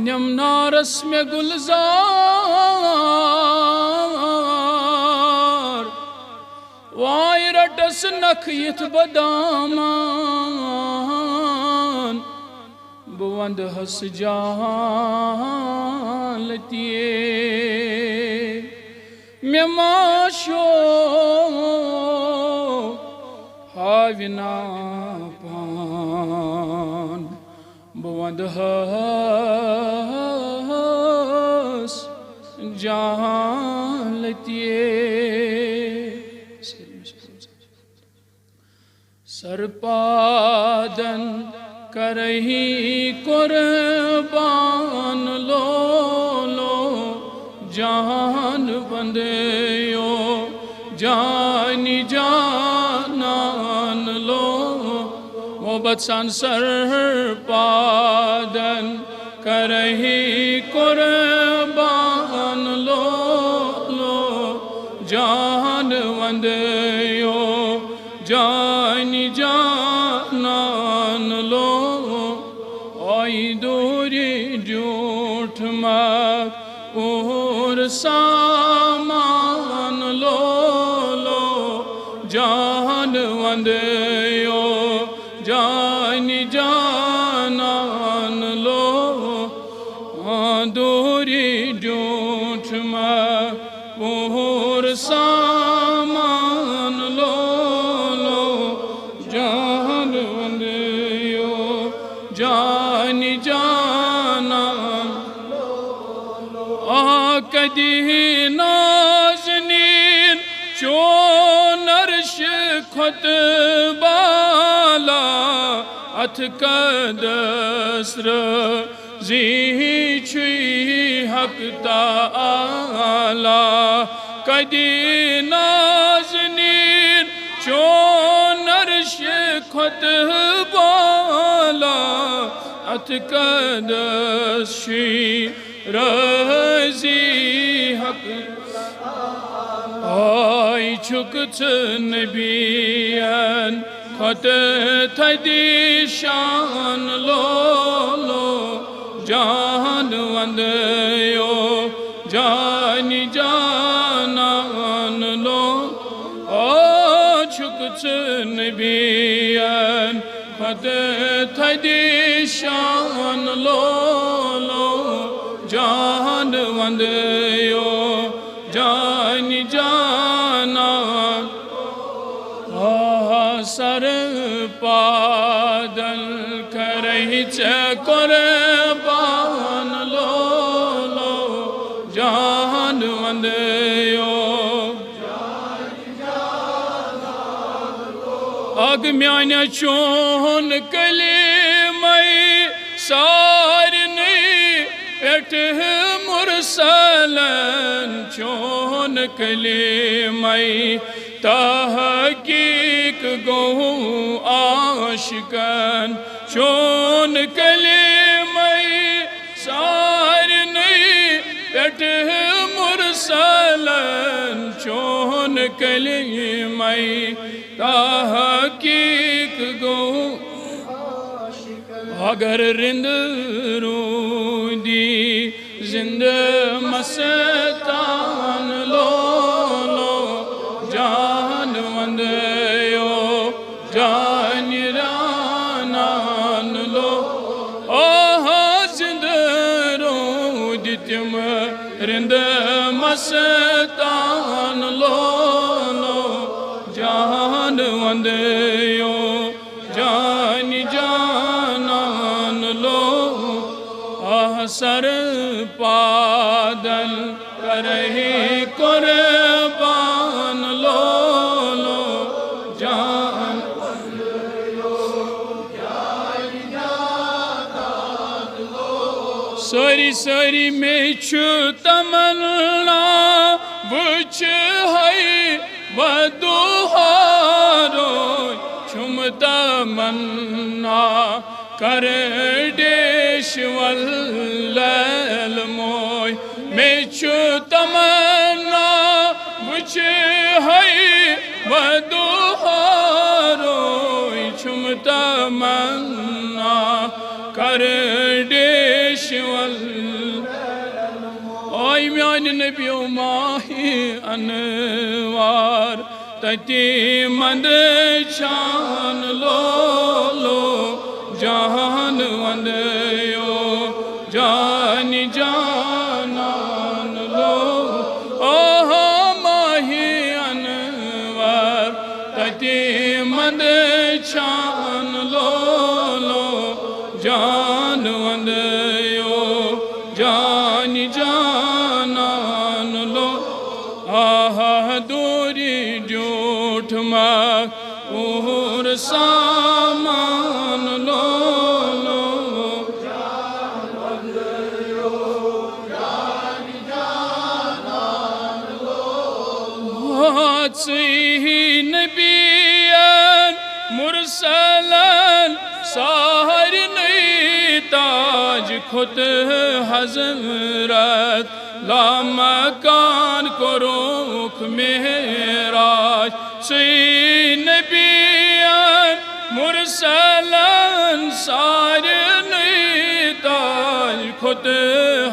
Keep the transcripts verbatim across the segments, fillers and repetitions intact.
نِم نارس مےٚ گُلزار، واے رٹس نکھ یِتھ بہٕ دامان۔ بہٕ ونٛدٕ ہس جہالتیے، مےٚ ما شو ہاوِ نا پان۔ بہٕ ونٛدٕ ہس جہالتیے۔ سرپادن کرہی قربان لولو جان وندیو جانی جانان لو۔ محبت سان سرپادن کرہی قربان لولو جان وندیو جانی جانان لو۔ آئی دوری جھوٹ مکھ اور سامان لولو جان وندیو جانی جانان لو۔ آ دوری جھوٹ مکھ اور سامان لولو جان وندیو جانی جانان۔ آ کدی نازنین چون عرش کھۄتہٕ بالا، اتھ قدس رٲضی چھُے حق تعالی۔ کدی نازنین چون عرش کھۄتہٕ بالا، اتھ قدس چھُے رٲضی حق۔ آے چھُکھ ژٕ نبین کھۄتہٕ تھدِ شان لولو جان وندیو جانی جانان لو۔ آ چھُکھ ژٕ نبین کھۄتہٕ تھدِ شان لولو جان وندیو جانی جانان۔ آ سر پادل کرہی ژےٚ قربان لولو جان وندیو۔ اگ میانہِ چون کلیمے سارنٕے پٮ۪ٹھ مرسلن چون کلیمے تحقیق گوٚو عاشقن چون کلیمے سارنٕے پٮ۪ٹھ مرسلن چون کلیمے تحقیق گوٚو۔ اگر رِنٛد روٗدی زِنٛدٕ مستان لولو جان وندیو جان رانان لو۔ آہا زِنٛدٕ روٗدۍ تِم رِنٛدٕ مستان لولو جان وندیو جان جانان لو۔ آہ سر پادل کرہی قربان لولو جان۔ سٲری سٲری مےٚ چھُ تمنا وٕچھ ہے ودُہارو چھُم تمنا کر ڈیش ول لیل موے۔ مےٚ چھُ تمنا وٕچھ ہے ودُہارو چھُم تمنا کر ڈیش ول نبیو ماہِ انوار، تتی مندٕ چھان لولو جان وندیو جان جانان لو۔ آہا ماہِ انوار، تتی مندٕ چھان لولو جان وندیو جان جانان لو۔ آہا دوری جوٹھ ما اور سامان لولو۔ ژٕے نبیَن مرسلن سارنٕے تاج کھوٚت حضرت لامکان کوٚرُکھ معراج۔ ژٕے نبیَن مرسلن سارنٕے تاج کھوٚت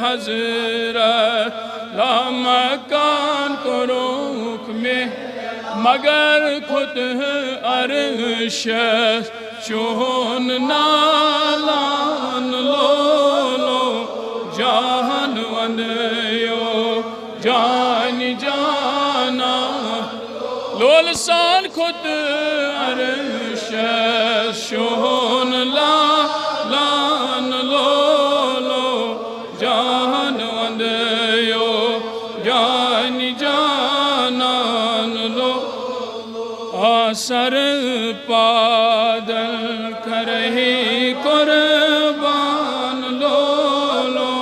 حضرت لامکان کوٚرُکھ مے، مگر کھوٚت عرشس چون نالان لولو جان وندیو جان جانان لول سان کھوٚت عرشس شون لالان لولو جان وندیو جان جانان لو۔ آسر پادل کرہی قربان لولو۔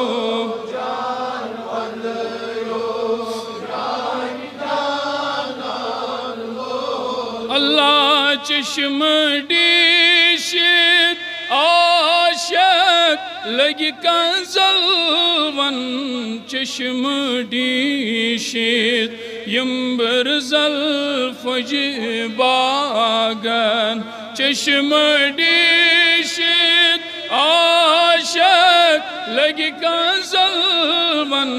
اللہ چشم ڈیشت عاشق لگہِ کنزل ون چشم ڈیشت یمبر زلفج باغن چشم ڈیشت عاشق لگہِ کنزل ون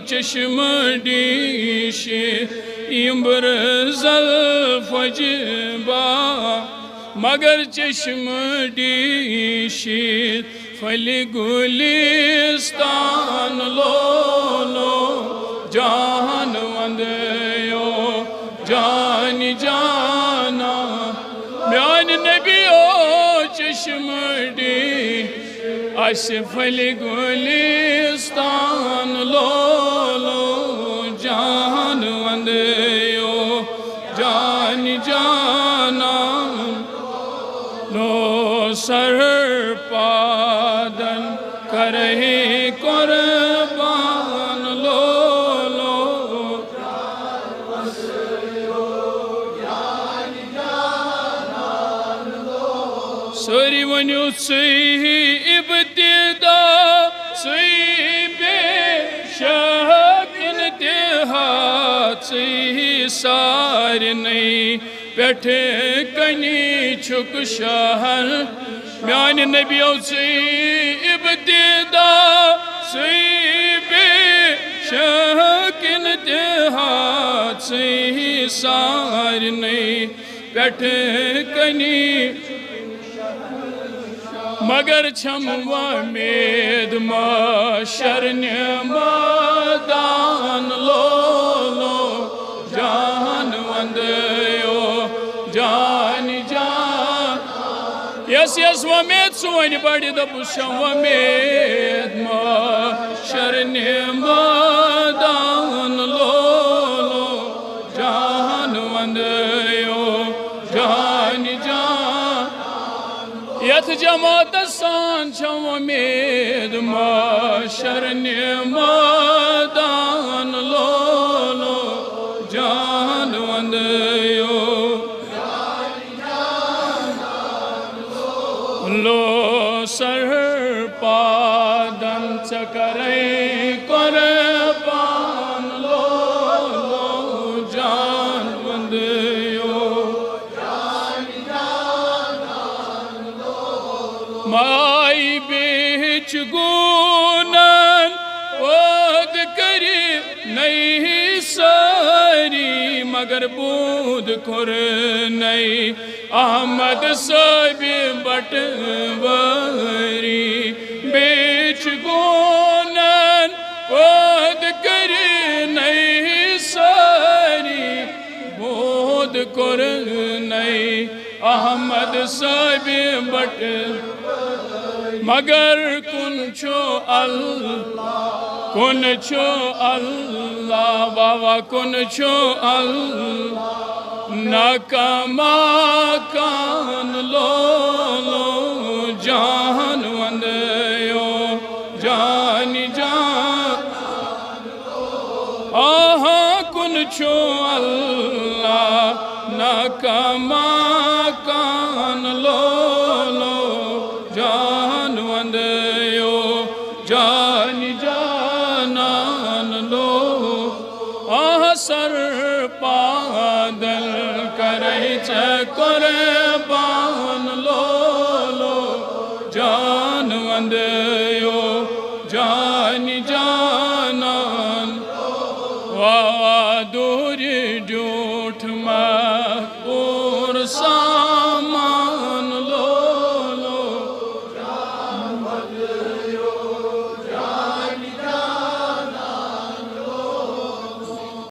چشم ڈیشت یمبر زلفج با مگر چشم ڈیشت پھلہِ گُلستان لولو جان وندیو جان جانان۔ میانہِ نبیو چشم ڈی اسہِ پھلہِ گُلستان لولو جان وندیو جان جانان۔ لو سر پادن کرہی قربان لولو۔ سٲری ؤنِو ژٕے ابتدا، ژٕے بے شک انتہا، ژٕے سارنٕے پٮ۪ٹھٕ کنی چھُکھ شہر۔ میانہِ نبیو ژٕے ابتدا، ژٕے بے شک انتہا، ژٕے سارنٕے پٮ۪ٹھٕ کنی۔ مگر چھم وۄمید محشر نہِ مٲدان لولو جان وندیو جان جان۔ یس یس وۄمید سونہِ بڑِ دپُس چھم وۄمید محشر نہِ مٲدان لولو جان وندیو جان جان۔ یتھ جماعتس سان چھم وۄمید محشر نہِ مٲدان لولو جان وندیو۔ لو سر پادن ژےٚ کرے قربان لولو جان وندیو۔ مائی بیچ گونن پٲدٕ کٔرِتھ نَے سٲری، مگر بود کوٚر نَے احمد صٲبِ بٹوٲری۔ بیٚیہِ چھِ گونَن پٲدٕ کٔرِتھ نَے سٲری، بود کوٚر نَے احمد صٲبِ بٹوٲری۔ مگر کُن چھُ اللہ، کُن چھُ اللہ، واہ واہ، کُن چھُ اللہ، نہ کما کان لولو جان وندیو جان جان۔ آہا، کُن چھُ اللہ، نہ کما کان لولو جان وندیو جان جانان لو۔ آہ، سر پادل کرے ژےٚ قربان لولو جان وندیو۔